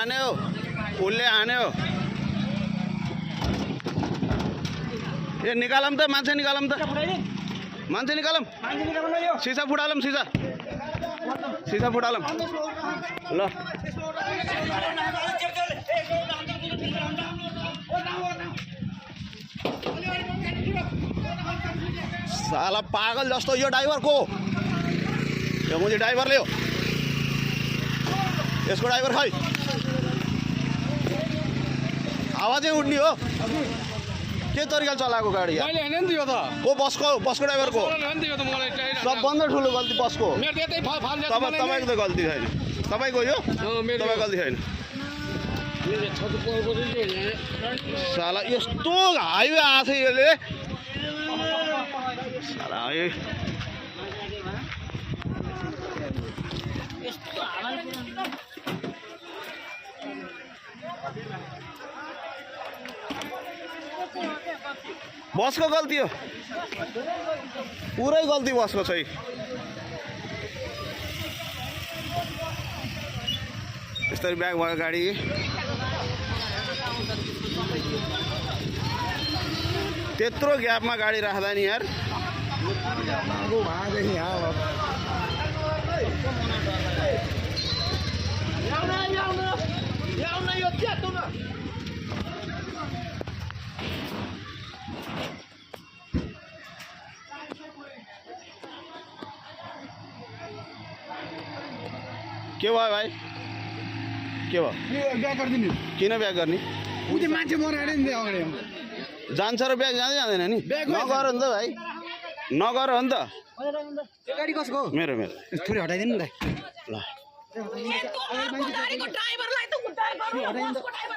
हान्यो फुलले हान्यो ए निकालम त मान्छे निकालम त मान्छे निकालम सिसा फुटालम सिसा फुटालम ल साला पागल जस्तो यो ड्राइभर को यो मुझे ड्राइभरले हो यसको ड्राइभर खै आवाजै उठ्ने हो के तरिकाले चलाएको गाडी यार मैले हैन नि यो त को बसको ड्राइभर को सबभन्दा ठुलो गल्ती बसको तपाईँको त गल्ती छैन तपाईँको यो तपाईँ गल्ती छैन साला यस्तो हाइवे आएको छ यसले साला बसको गल्ती हो पुरै गल्ती बसको छ यस्तरी ब्याग भएको गाडी त्यत्रो ग्यापमा गाडी राख्दा नि यार के भयो भाइ के भयो ब्याक गरिदिनु किन ब्याक गर्ने उति मान्छे मरेर नि अगाडि जान्छ र ब्याग जाँदै जाँदैन नि नगर नि त भाइ नगर हो नि त त्यो गाडी कसको मेरो थोरै हटाइदिनु नि त ल गाडीको ड्राइभरलाई त